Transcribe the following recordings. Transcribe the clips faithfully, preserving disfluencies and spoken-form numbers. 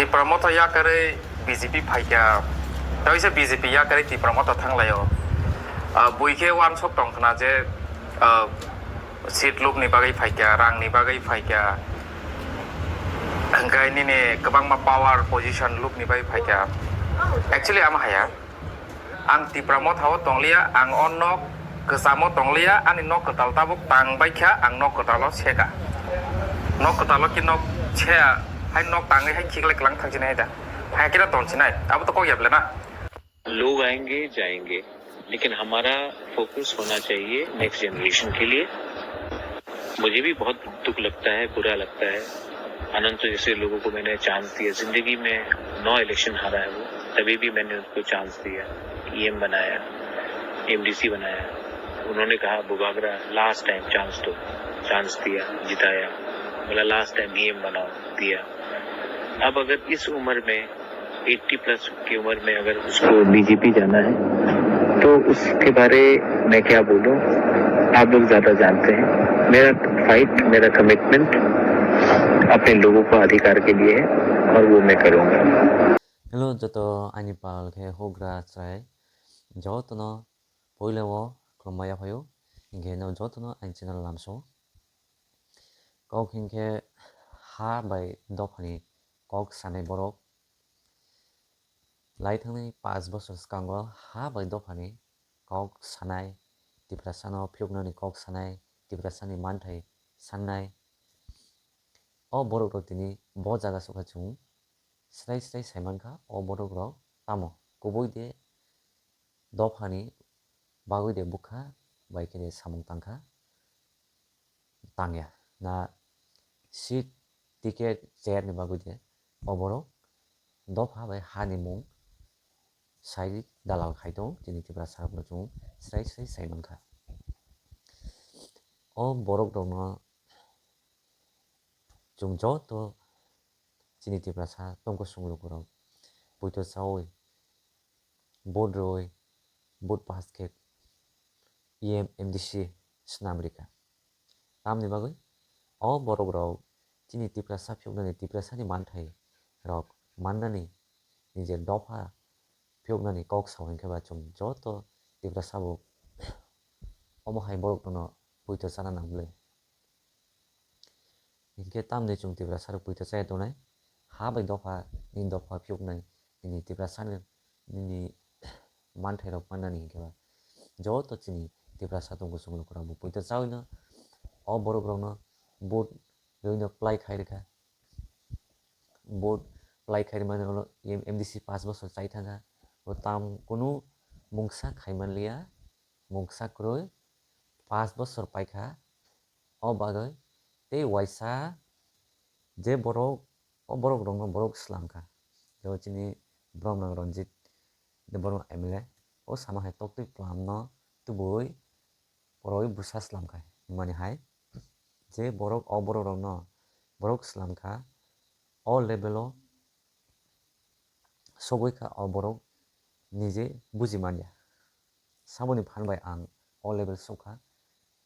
Tipra Motha yakarwi B J P phaikha, tei se B J P yakarwi Tipra Motha thanglaio. Ah, bui khe uansuk tongkhna je, ah, seat lubni bagwi phaikha, rangni bagwi phaikha, hwnkhe nini kwbangma power position lubni bagwi phaikha. Actually, ama haya. Ang Tipra Motha o tongliya, ang o nok kwchamo tongliya, ani nok kwtal tabuk tang baikha, ang nok kwtalo seka. Nok kwtalo ki nok sea, hai nok tangwi hai khiklai kwlang thangsinai da. Hai kira tonsinai, abo to kok yablena. लोग आएंगे, जाएंगे, लेकिन हमारा फोकस होना चाहिए next generation के लिए। मुझे भी बहुत दुख लगता है, बुरा लगता है। अनंत जैसे लोगों को मैंने चांस दिया, जिंदगी में नौ इलेक्शन हारा है वो, तभी भी मैंने उनको चांस दिया, ईएम बनाया, एमडीसी बनाया। उन्होंने कहा, "बुबागरा, लास्ट टाइम चांस दो।" चांस दिया, जिताया, बोला, "लास्ट टाइम ईएम बनाओ", दिया। अब अगर इस उम्र में, एट्टी प्लस की उम्र में अगर उसको बीजेपी जाना है, तो उसके बारे में क्या बोलूं, आप लोग ज्यादा जानते हैं। मेरा फाइट, मेरा कमिटमेंट अपने लोगों का अधिकार के लिए है और वो मैं करूंगा। Hello, joto ani pal khe hugra chwrai, jotono puila o khulumma yaphaio, hinkhe no jotono ani channel lamso. Kok hinkhe ha bai dophani kok sanai borok. Lai thangni paanch bosor swkango ha bai dophani kok sanai, Tiprasano phiyoknani kok sanai, Tiprasani manthai sannai. O borok rok tini bo jaga sokha chwng srai srai sai mankha o borok rok tamo kubui de dophani bagwi de bwkha bai khe de samung tangkha. Tangya na seat, ticket, chair ni bagwi de oborok dopha bai ha ni mung sai dalal khai tong chini Tiprasa rok no chwng srai srai sai mankha. O borok rok no chwng joto chini Tiprasa tongkosong lukurok poito chaui vote rwi, vote pass khe E M M D C swnam rikha. Tamni bagwi o borok rok chini Tiprasa phiyoknani, Tiprasani manthai rok mannani, nije dopha phiyoknani kok sao hinkhe ba chwng joto Tiprasa bo omo hai borok rokno poito chana nang bwle. Hinkhe tamni chwng Tiprasa rok poito chaya tongnai, ha bai dopha, nini dopha phiyoknai, nini Tiprasa ni, nini manthai rok mannani hinkhe ba joto chini Tiprasa tongkosong lukurok bo poito chaui no o borok rokno vote rwino plai khai rwkha. Vote plai khai rwmani ulo M D C paanch bosor chai thangkha, bo tam kunu mungsa khai manliya, mungsa kwrwi paanch bosor paikha. O bagwi tei waisa je borok, o borok rokno borok swlamkha. Jebo chini Bromnang Ranjit Debbarma M L A, o sama hai toktwi plamno tubui poroi bwsa swlamkha. Himani hai je borok, o borok rokno borok swlamkha, o level o sogwi kha o borok nije buji manya. Saboni phan bai ang o level sokha,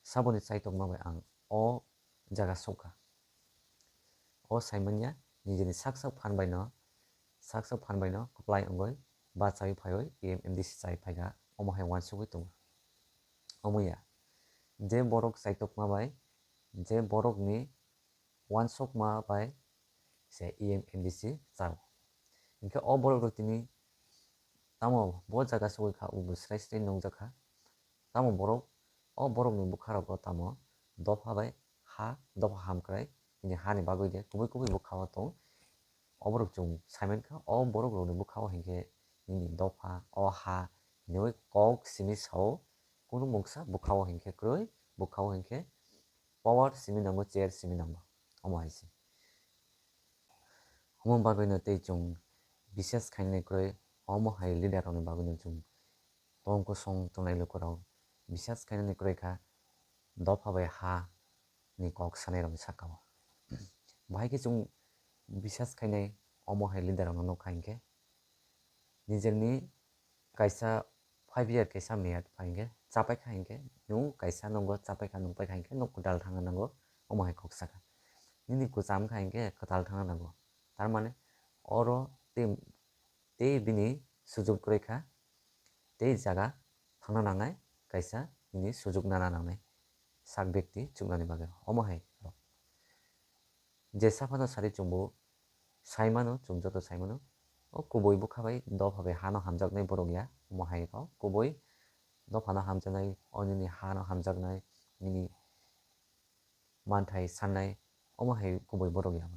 saboni chaitokma bai ang o jaga sokha. O sai manya nijeni sak sak phan bai no, sak sak phan bai no kwplai wngwi bachaui phaiwi M D C chai phaikha, omo hai uansugwi tongo. Omo ya, je borok chaitokma bai, je borokni uansukma bai se E M M D C chao. Hinkhe o borok rok tini tamo bo jaga sogwi kha, bo srai srai nukjak kha. Tamo borok, o borok ni bwkha rogo tamo dopha bai ha, dopha hamkrai, bini ha ni bagwi de kubui kubui bwkha o tong. O borok chwng sai mankha, o borok rok ni bwkha o hinkhe nini dopha, o ha hinwi kok simi sao, kunu mungsa bwkha o hinkhe kwrwi, bwkha o hinkhe power simi nango, chair simi nango, omo hai se. Omo bagwi no tei chwng bisas khainani kwrwi, omo hai leader rokni bagwi no chwng tong kosong tongnai lukurok bisas khainani kwrwi kha, dopha bai ha ni kok sanai rokni saka o. Bahai khe chwng bisas khainai omo hai leader rokno nukha hinkhe, nijeni kaisa five year kaisa meyad pha hinkhe, chapai kha hinkhe, nwng kaisa nungo chapai kha, nung pai kha hinkhe, nwng kwtal thangna nango, omo hai kok saka. Nini kwcham kha hinkhe kwtal thangna nango. Tar mane, oro tei tei bini sujuk kwrwi kha, tei jaga thangna nangnai, kaisa bini sujuk nana nangnai sak bekti chuknani bagwi. Omo hai rok je saphano sari chwngbo saimano, chwng joto saimano, o kubui bwkha bai dopha bai hano hamjaknai borok ya, omo hai rok kubui dophano hamjaknai, o nini hano hamjaknai, nini manthai sannai, omo hai kubui borok ya.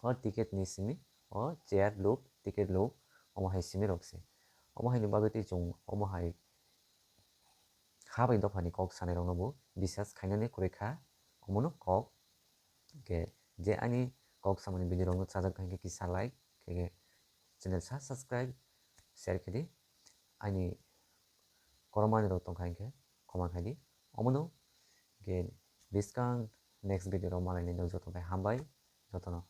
O ticket ni simi, o chair luk, ticket luk, omo hai simi rok se. Omo hai ni bagwi tei chwng omo hai ha bai dophani kok sanai rokno bo bisas khainani kwrwi kha, omono kok. Hwnkhe je ani kok samani video rokno chajak kha hwnkhe kisa like, khe channel sa subscribe, share khe di. Ani koromani rok tongkha hwnkhe khoma khai di. Omono hwnkhe bwskang next video rok malainai no joto bai hambai jotono.